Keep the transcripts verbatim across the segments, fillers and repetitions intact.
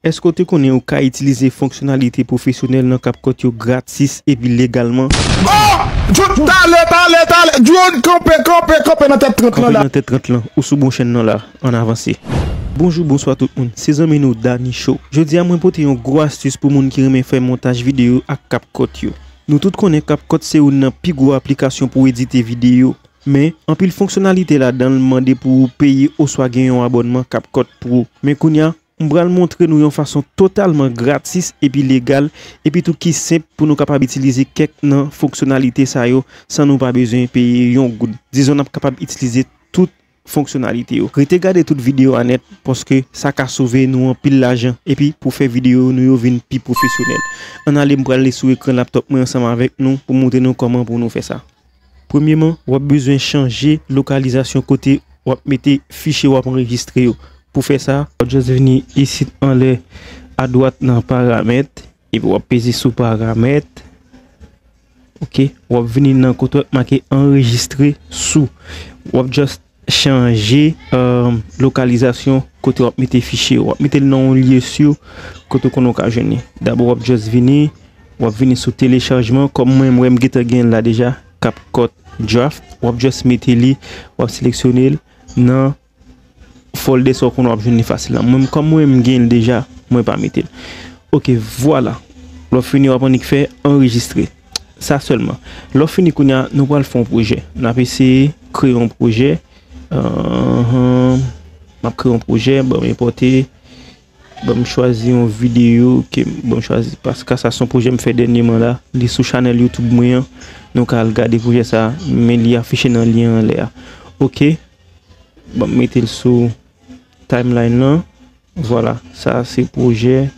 Èske w te konnen ou ka itilize fonksyonalite pwofesyonèl nan CapCut yo gratis epi legalman? Oh! Talè, talè, talè! Drone, kanpe, kanpe, kanpe nan tèt trant lan la. Kanpe nan tèt trant lan, ou sou bon chèn nan la, ann avanse. Bonjou, bonswa tout moun, se zanmi nou Dani Show. Jodi a mwen pote yon gwo astis pou moun ki renmen fè montaj videyo ak CapCut yo. Nou tout konnen CapCut se youn nan pi gwo aplikasyon pou edite videyo, men anpil fonksyonalite ladan l mande pou ou peye oswa gen yon abònman CapCut Pro. Men kounye a, m pral montre nou yon fason totalman gratis epi legal, epi tou ki senp pou nou kapab itilize kèk nan fonksyonalite sa yo san nou pa bezwen peye yon goud. Dizon n ap kapab itilize tout fonksyonalite yo. Rete gade tout videyo a nèt, paske sa ka sove nou anpil lajan, epi pou fè videyo nou yo vin pi pwofesyonèl. Ann ale, m pral li sou ekran laptop mwen ansanm avèk nou pou montre nou kòman pou nou fè sa. Premyeman, w ap bezwen chanje lokalizasyon kote w ap mete fichye w ap anrejistre yo. Pou fè sa, w ap just vini isit anlè adwat nan paramèt, epi w ap peze sou paramèt. Ok, w ap vini nan kote w ap make anrejistre sou. W ap just chanje, um, lokalizasyon kote w ap mete fichye yo. W ap mete l nan yon lye si kote w konnen w ka jwenn li. Dabò, w ap just vini, w ap vini sou telechajman. Kòm mwen, m wè m gentan gen l la deja, CapCut Draft. W ap just mete li, w ap seleksyone l nan folder sa w konnen w ap jwenn li fasil la. Mwen, kòm mwen, m gen l deja, mwen pa mete l. Ok, vwala. Lè w fini, w ap annik fè anrejistre. Sa sèlman. Lè w fini kounye a, nou pral fè yon pwojè. N ap eseye kreye yon pwojè. Ahn, m ap kreye yon pwojè, ban m enpòte, ban m chwazi yon videyo ke, ban m chwazi, paske sa se yon pwojè m fè dènyèman la. Li sou chanèl YouTube mwen an. Nou ka al gade pwojè sa a, men li afiche nan lyen anlè a. Ok. Ban m mete l sou timeline lan. Vwala, sa se pwojè,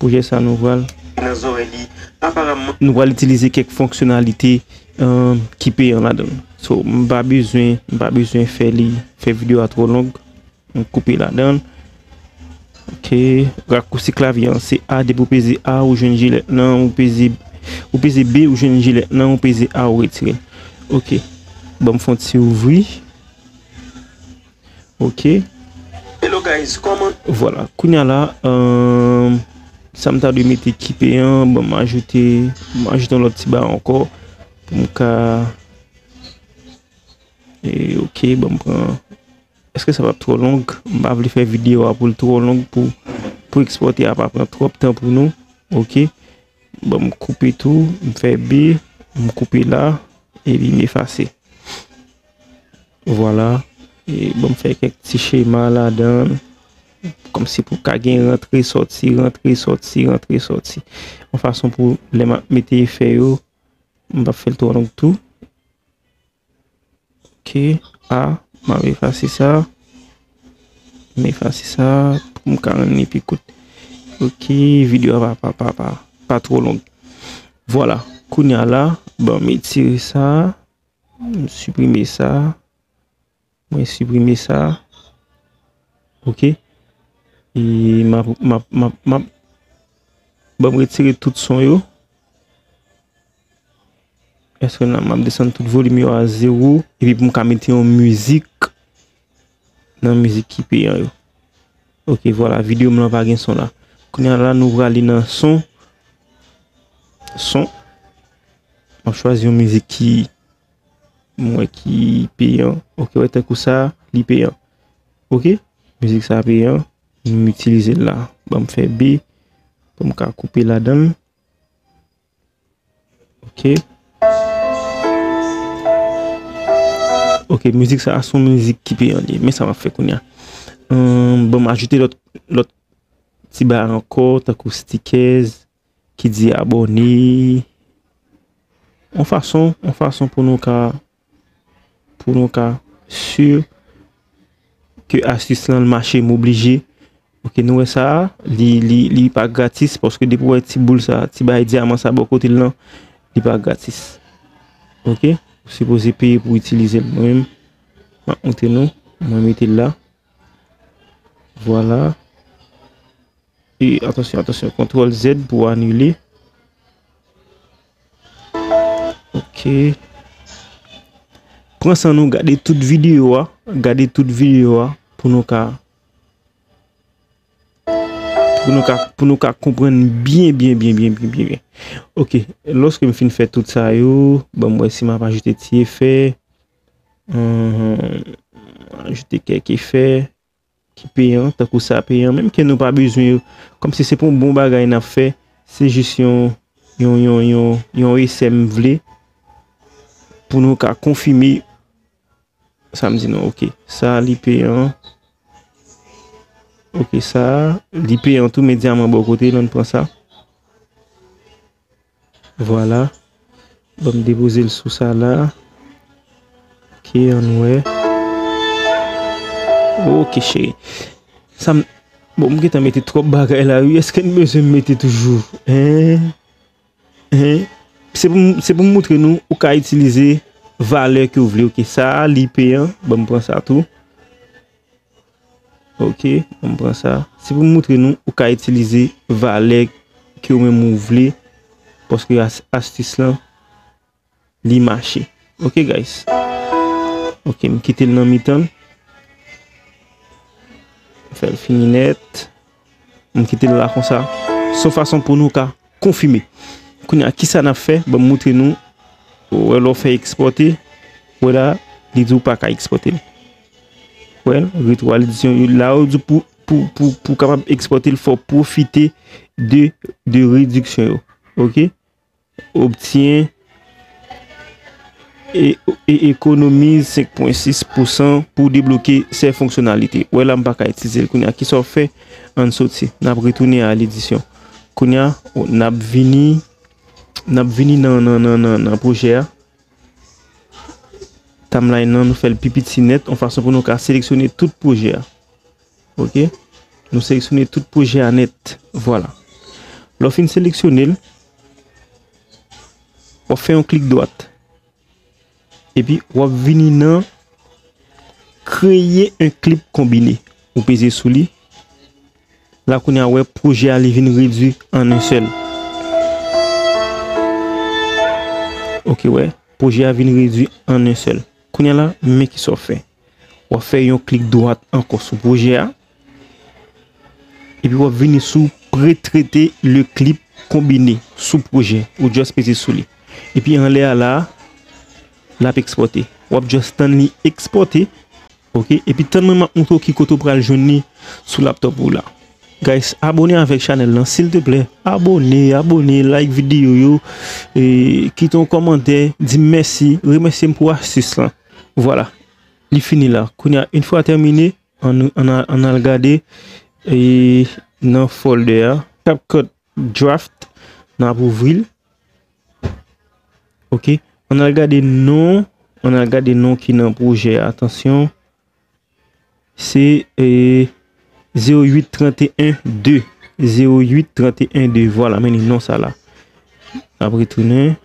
pwojè sa nou pral, nan zòrèy li, aparamman. Nou pral itilize kèk fonksyonalite, um, ki peyan ladan l. So, m pa bezwen, m pa bezwen fè li, fè videyo a twò long. M koupe ladan l. Ok, rakousi klavye an se A, depi w peze A, ou jwenn jilèt lan, ou peze, ou peze B, ou jwenn jilèt lan, ou peze A, ou retire l. Ok, ban m fè yon ti ouvri. Ok. Hello guys, kòman? Vwala. Kounye a la, um, sa m ta dwe mete ki peyan, bon, m ajoute, m ajoute yon lòt ti ba ankò pou m ka, e, ok, bon, m pran, èske sa p ap twò long? M pa vle fè videyo a pou l twò long pou, pou ekspòte a pa pran twòp tan pou nou. Ok. Bon, m koupe tou, m fè B, m koupe la, epi m efase. Vwala. E bon, m fè kèk ti chema ladan l, kòmsi pou ka gen rantre sòti, rantre sòti, rantre sòti. Yon fason pou lè m ap mete efè yo, m p ap fè l twò long tou. Ok, a, m ap efase sa. M efase sa pou m ka rann li pi kout. Ok, videyo a pa, pa, pa, pa, pa twò long. Vwala, kounye a la, bon, m etire sa. M siprime sa. Mwen siprime sa. Ok. E m ap, m ap, m ap, m ap, bon, m retire tout son yo. Èske nan, m ap desann tout volim yo a zewo, epi pou m ka mete yon mizik nan mizik ki peyan yo. Ok, vwala, videyo m lan pa gen son la. Kounye a la, nou prale nan son. Son. M ap chwazi yon mizik ki, m wè ki peyan. Ok, wè tankou sa, li peyan. Ok, mizik sa peyan. M itilize l la. Ban m fè B pou m ka koupe ladan l. Ok. Ok, mizik sa a se yon mizik ki peyan li ye. Men sa m ap fè kounye a. Ahn, bon, m ajoute lòt, lòt ti bagay ankò, tankou stickers, ki di abòne. Yon fason, yon fason pou nou ka, pou nou ka si ke astis lan l mache, m oblije. Ok, nou wè sa a, li, li, li pa gratis, paske depi w wè ti boul sa, ti bagay dyaman sa bò kote l lan, li pa gratis. Ok, ou sipoze peye pou itilize l. Mwen menm, m ap montre nou, mwen mete l la. Vwala. E atansyon, atansyon, kontwòl Z pou anile. Ok. Pran san nou, gade tout videyo a, gade tout videyo a pou nou ka, pou nou ka, pou nou ka konprann byen, byen, byen, byen, byen, byen, byen. Ok, lòske m fin fè tout sa yo, ban m wè si m ap ajoute ti efè. Uhum, ajoute kèk efè ki peyan, tankou sa peyan, menm ke nou pa bezwen yo. Kòmsi se pou yon bon bagay n ap fè, se jis yon, yon, yon, yon, yon esè m vle pou nou ka konfime sa m di nou. Ok, sa li peyan. Ok, sa li peyan tou, men dyaman bò kote, ann pran sa. Vwala. Ban m depoze l sou sa la. Ok, ann wè. Ok, cheri. Sa m, bon, m gentan mete twòp bagay la, wi. Èske n bezwen m mete toujou? Hein? Hein? Se pou m, se pou m moutre nou, ou ka itilize valè ke w vle. Ok, sa a, li peyan. Ban m pran sa tou. Ok, ban m pran sa. Se pou m moutre nou, ou ka itilize valè ke ou menm ou vle, paske as-, astis lan, li mache. Ok, guys. Ok, m kite l nan mitan l. Fè l fini nèt. M kite l la konsa. Se yon fason pou nou ka konfime. Kounye a, kisa n ap fè? Ban m moutre nou. Ou wè, lè w fè ekspòte, wè la, li di w pa ka ekspòte l. Wè, retro a l edisyon, la yo di w pou, pou, pou, pou w kapab ekspòte l, fò w pwofite de, de rediksyon yo. Ok? Obtyen e, e ekonomize senk pwen sis pousan pou debloke sèl fonksyonalite. Wè la, m pa ka itilize l. Kounye a, kisa w fè? Ann soti. N ap retounen a ledisyon. Kounye a, n ap vini, n ap vini nan, nan, nan, nan, nan pwojè a. Timeline nan, nou fè l pi piti nèt, yon fason pou nou ka seleksyone tout pwojè a. Ok? Nou seleksyone tout pwojè a nèt. Vwala. Lè w fin seleksyone l, w ap fè yon klik dwat. Epi, w ap vini nan kreye yon klip konbine. Ou peze sou li. La, kounye a, w wè pwojè a, li vin redwi an yon sèl. Ok, wè. Pwojè a vin redwi an yon sèl. Kounye a la, men kisa w fè. W ap fè yon klik dwat ankò sou pwojè a. Epi w ap vini sou pre-traiter le clip combiné sou pwojè. Ou just peze sou li. Epi anlè a la, l ap ekspòte. W ap just tann li ekspòte. Ok, epi tann mwen m ap montre w ki kote w pral jwenn li sou laptop ou la. Guys, abone avèk chanèl lan, silteplè. Abone, abone, like videyo yo, e, kite yon kòmantè, di m mèsi, remèsye m pou astis lan. Vwala, li fini la. Kounye a, yon fwa tèmine, ann, ann, ann al gade, e, nan folder a, CapCut Draft, n ap ouvri l. Ok, ann al gade non, ann al gade non ki nan pwojè a. Atansyon, se, e, zewo uit trant e en de. Zewo uit trant e en de, vwala, men li non sa la. N ap retounen,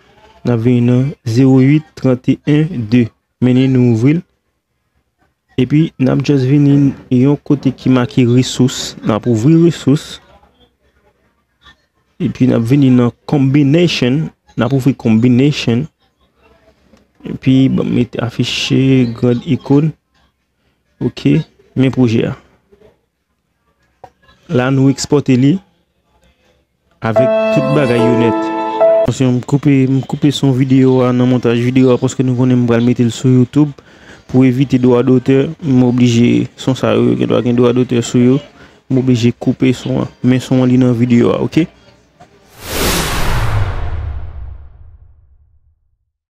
n ap vini nan zewo uit trant e en de. Men li nou ouvri l. Epi, n ap just vini yon kote ki make resous. N ap ouvri resous. Epi, n ap vini nan combination. N ap ouvri combination. Epi, ban m mete afiche grand icône. Ok, men pwojè a. La, nou ekspòte li avèk tout bagay yo nèt. Atansyon, m koupe, m koupe son videyo a nan montaj videyo a, paske nou konnen m pral mete l sou YouTube. Pou evite dwa dotè, m oblije, son sa yo, yo gen dwa gen dwa dotè sou yo. M oblije koupe son an. Men son an li nan videyo a, ok?